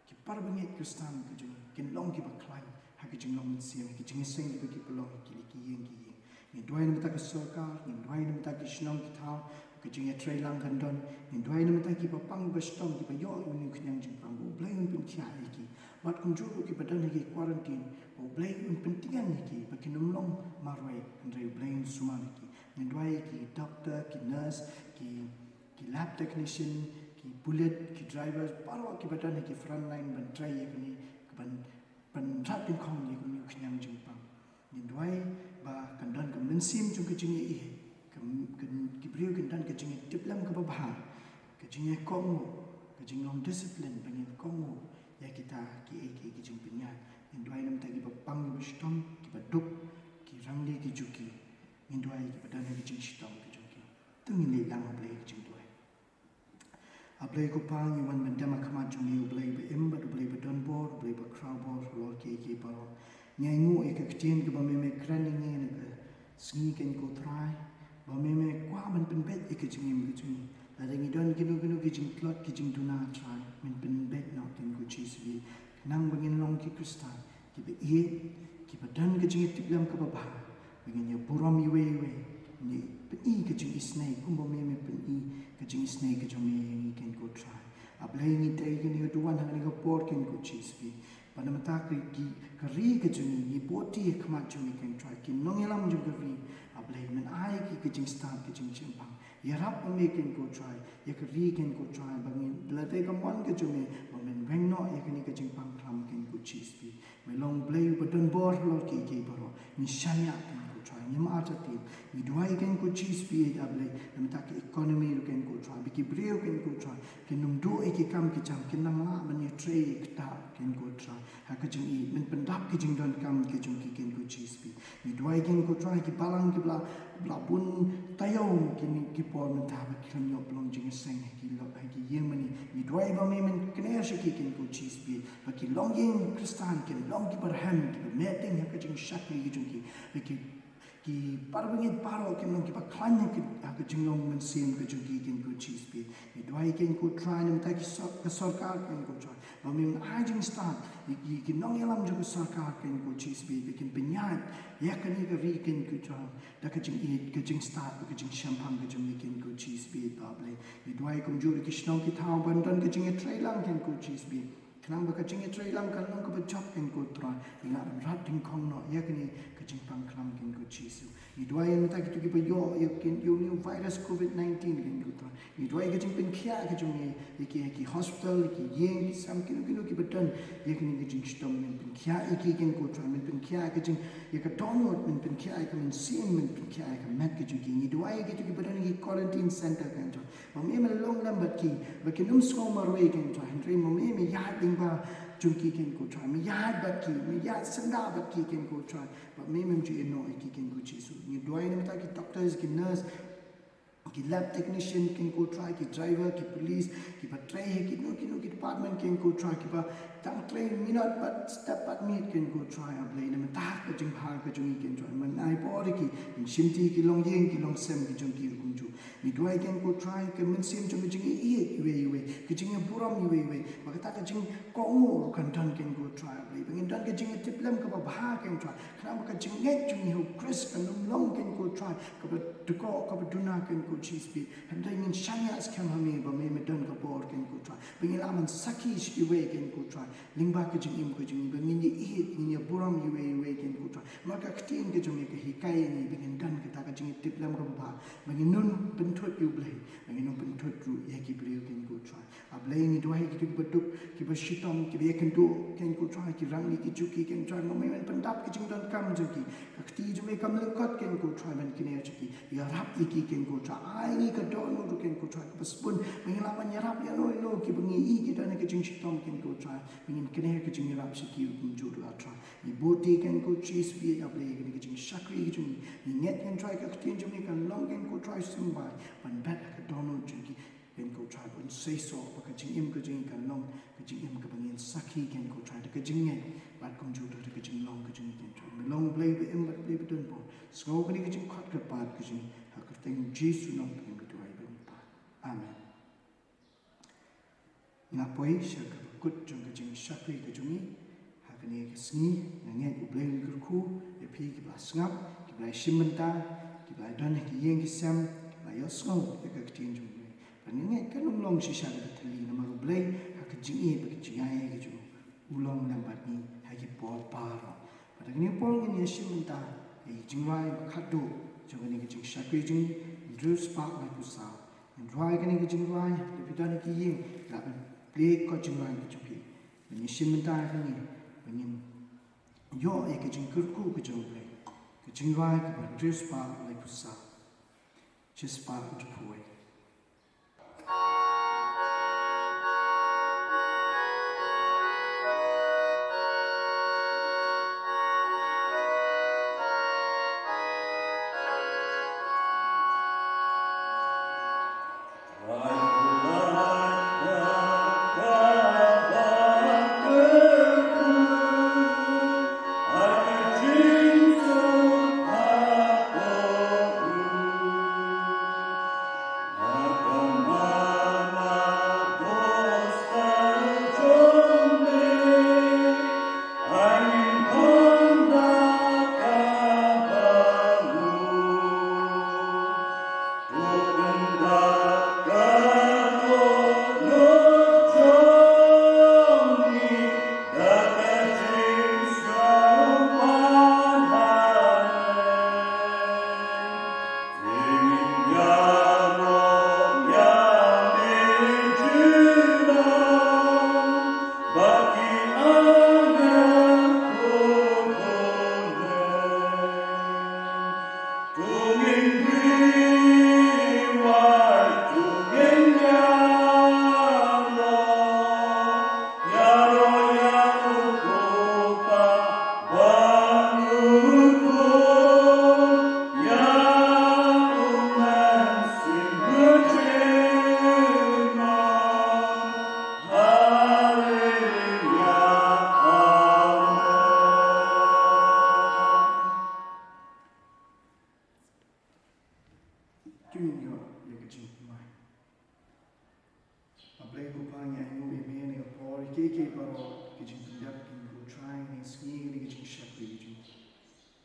ki para bangeit Khristan ki jong ngi kin long kiba khlaiñ ha ki jinglong mynsiem, ha ki jingïaseng kiba ki pynlong ha ki ïing ki ïing. Ngin duwai na bynta ka sorkar, ngin duwai na bynta ki shnong ki thaw, ka jingïatreilang kan don, ngin duwai na bynta kiba pang ba shitom, kiba ïoh ïa une u khñiang jingpang, ba U Blei un pynkhiah ïa ki. Bad kumjuh ruh kiba don ha ki quarantine, ba U Blei un pyntngen ïa ki, ba kin ym long marwei, hynrei U Blei un sumar ïa ki. Ngin duwai ïa ki doctor, ki nurse, ki, ki lab technician, ki pulit, ki drivers, baroh kiba don ha ki front line ban trei ïa kane, ban, ban rat dyngkhong ïa une u khñiang jingpang. Ngin duwai ba kan don ka mynsiem jong ka jingïeit, ka, ka, ki briew kin don ka jingïatiplem kaba bha, ka jingïakohnguh, ka jinglong discipline ba ngin kohnguh ïa kita kiei kiei ki jingpynïaid. Ngin duwai na bynta kiba pang kiba shitom, kiba duk, ki rangli ki juki. Ngin duwai kiba don ha ki jingshitom ki jong ki. To ngin leit lang ha U Blei ha ka jingduwai. A Blei ko Pa, ngi wan ban dem ha khmat jong me, U Blei ba im bad U Blei ba don bor, U Blei ba khraw bor halor kiei kiei baroh. Ngi ainguh ïa ka ktien kaba me me kren ïa ngi ha kane ka sngi, ko Trai, ba me me kwah ban pynbeit ïa ka jingim ka jong ngi. Lada ngi don kino kino ki jingtlot ki jingduna, Trai, men pynbeit noh, ko Jisu, khnang ba ngin long ki Khristan kiba ïeit, kiba don ka jingïatiplem kaba bha, ba ngin ïaburom iwei ïa iwei, ngin pyni ka jingisynei kumba me me pyni ka jingisynei ka jong me ïa ngi, ko Trai. A Blei, ngi tei, ngi ïa duwan ha kane ka por, ko Jisu, ba na bynta ka ri, ka ri ka jong ngi, ngi bud ïa ka khmat jong me, ko Trai, ki nongïalam jong ka ri. A Blei, men ai ki ka jingstad, ka jingshemphang. Ïarap ma me, Kynrad ko Trai, ïa ka ri, Kynrad ko Trai, ba ngin, lada ka mon ka jong me, ba men weng noh ïa kane ka jingpang khlam, Kynrad ko Jisu. Me long Blei uba don bor halor kiei kiei baroh. Ngi shaniah, Kynrad ko Trai, ngim artatien. Ngi duwai, Kynrad ko Jisu, A Blei, namar ka economy ruh, Kynrad ko Trai, ba ki briew, Kynrad ko Trai, kin ym duh ïa ki kam ki jam, kin nang lah ban ïatrei ïa kata, Kynrad ko Trai. Ha ka jingïeit, men pyndap ki jingdonkam ki jong ki, Kynrad ko Jisu. Ngi duwai, Kynrad ko Trai, ki balang kiba la, ba la bun taïew kine ki por mynta ba kim ïoh ban long jingïaseng ha ki lok, ha ki ïing mane. Ngi duwai ba me men kynnoh sha ki, Kynrad ko Jisu, ba ki long ïing Khristan, kin long kiba rhem, kiba meeting ha ka jingshakri ki jong ki, ba ki, ki para bangeit baroh kin long kiba khlaiñ ha ka, ha ka jinglong mynsiem ka jong ki, Kynrad ko Jisu. Ngi duwai, Kynrad ko Trai, namar ka sor-, ka sorkar, Kynrad ko Trai, ba men ai jingstad ïa ki, ki nongïalam jong ka sorkar, Kynrad ko Jisu, ba kin pynïaid ïa kane ka ri, Kynrad ko Trai, da ka jingïeit, ka jingstad, ka jingshemphang ka jong me, Kynrad ko Jisu, A Blei. Ngi duwai kumjuh ïa ki shnong ki thaw ban don ka jingïatreilang, Kynrad ko Jisu. Khnang ba ka jingïatreilang kan long kaba jop, Kynrad ko Trai. Ngi lah ban rat dyngkhong noh ïa kane ka jingpang khlam, Kynrad ko Jisu. Ngi duwai namar kito kiba ïoh ïa kane, ïa une u virus covid nineteen, Kynrad ko Trai. Ngi duwai ka jingpynkhiah ka jong me ïa ki, ïa ki hospital, ïa ki ïing ki sem, kino kino kiba don ïa kane ka jingshitom, men pynkhiah ïa ki, Kynrad ko Trai, men pynkhiah ïa ka jing, ïa ka dohnud, men pynkhiah ïa ka mynsiem, men pynkhiah ïa ka met ka jong ki. Ngi duwai ïa kito kiba don ïa ki quarantine center, Kynrad ko Trai, ba me men long lem bad ki, ba kin ym sngew marwei, Kynrad ko Trai, hynrei ba me men ïaid lyngba jong ki, Kynrad ko Trai, men ïaid bad ki, men ïaid syndah bad ki, Kynrad ko Trai, ba me men ju ïehnoh ïa ki, Kynrad ko Jisu. Ngi duwai namar ki doctors, ki nurse, ki lab technician, Kynrad ko Trai, ki driver, ki police, kiba trei ha kino kino ki department, Kynrad ko Trai, kiba dang trei minot bad step bad miet, Kynrad ko Trai, A Blei, namar ka jingbha ka jong ngi, Kynrad ko Trai, men ai bor ïa ki, men shimti ïa ki longïing, ki longsem ki jong ki ruh kumjuh. Ngi duwai, Kynrad ko Trai, ka mynsiem jong ka jingïaieit iwei iwei, ka jingïaburom iwei iwei, ba kata ka jingkohnguh ruh kan don, Kynrad ko Trai, A Blei, ba ngin don ka jingïatiplem kaba bha, Kynrad ko Trai, khnang ba ka jingngeit jong ngi ha u Khrist kan ym long, Kynrad ko Trai, kaba dkoh, kaba duna, Kynrad ko Jisu. Hynrei ngin shaniah skhem ha me ba me men don ka bor, Kynrad ko Trai, ba ngin lah ban sakhi sha kiwei, Kynrad ko Trai, lyngba ka jingim ka jong ngi, ba ngin ïaieit, ngin ïaburom iwei iwei, Kynrad ko Trai. Namar ka ktien ka jong me ka hikai ïa ngi ba ngin don kata ka jingïatiplem kaba bha, ba ngin ym pynthut ïa u Blei, ba ngin ym pynthut ruh ïa ki briew, Kynrad ko Trai. A Blei, ngi duwai ïa kito kiba duk, kiba shitom, kiba ïakynduh, Kynrad ko Trai, ki rangli ki juki, Kynrad ko Trai, ba me men pyndap ki jingdonkam jong ki. Ka kti jong me kam lyngkot, Kynrad ko Trai, ban kynnoh sha ki. Ïarap ïa ki, Kynrad ko Trai, ai ïa ngi ka dohnud ruh, Kynrad ko Trai, kaba sbun ba ngin lah ban ïarap ïano ïano kiba ngi i ki don ha ka jingshitom, Kynrad ko Trai, ba ngin kynnoh ka jingïarap sha ki ruh kumjuh ruh, A Trai. Ngi bud ïa, Kynrad ko Jisu, A Blei, ïa kane ka jingshakri ka jong ngi. Ngi ngeit, Kynrad ko Trai, ka ktien jong me kan long, Kynrad ko Trai, symbai ban bat ha ka dohnud jong ki, Kynrad ko Trai, ban seisoh ba ka jingim ka jong ngi kan long ka jingim kaba ngin sakhi, Kynrad ko Trai, da ka jingngeit bad kumjuh da ka jinglong ka jong ngi, Kynrad ko Trai. Me long Blei ba im bad Blei ba don bor. Sngew kane ka jingkhot kyrpad ka jong ngi ha ka kyrteng Jisu Nongpynim ngi duwai bad ngi pan. Amen. Nga poi sha kaba kut jong ka jingshakri ka jong ngi ha kane ka sngi. Nga ngeit U Blei un kyrkhu ïa phi kiba la sngap, kiba la shim bynta, kiba la don ha ki ïing ki sem, kiba la ïohsngew ïa ka ktien jong U Blei. Bad nga ngeit kan ym long shisha kaba thylli namar U Blei ha ka jingïeit bad ka jingai ka jong u, u long lem bad ngi ha ki por baroh. Bad ha kane ka por ngin ïashim bynta ïa ki jingrwai ba khatduh jong kane ka jingshakri jong ngi, hynriew spah laiphew saw. Ngin rwai kane ka jingrwai, lada phi don ha ki ïing, lah ban plie kot jingrwai ka jong phi. Ban ïashim bynta ïa kane, ban ngin ïoh ïa ka jingkyrkhu ka jong U Blei. Ka jingrwai kaba hynriew spah laiphew saw. Shi spah hynriewphew wei. Ko Kpa, ngi ainguh ïa me na ka por, ïa kiei kiei baroh ki jingpyndep, ko Trai, ngi sngew ïa ka jingshakri jong me.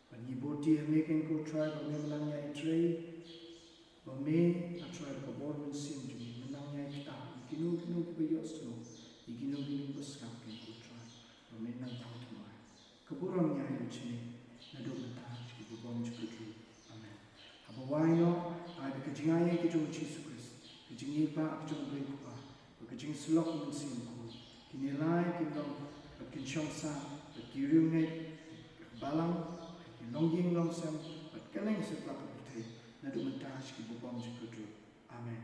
Bad ngi bud ïa me, ko Trai, ba me mynta ngi ïatrei, ba me, A Trai, da ka bor mynsiem jong me mynta ngi ïatrei, ïa kino kino kiba ïohsngew, ïa kino kino kiba sngap, ko Trai, ba me nang tang thymmai. Ka burom ngi ai ïa u Trai, naduh mynta sha ki bymjukut ruh. Amen. Haba wai noh, ai ba ka jingaiei ka jong u Jisu Khrist, ka jingïeit ba ka jong u Blei Kpa, bad ka jingsyllok u Mynsiem Bakhuid, kine lai kin long bad kin shong sah bad ki riewngeit, bad ka balang, bad ki longïing longsem, bad kylleng satlak ka pyrthei, naduh mynta sha ki bymjukut ruh. Amen.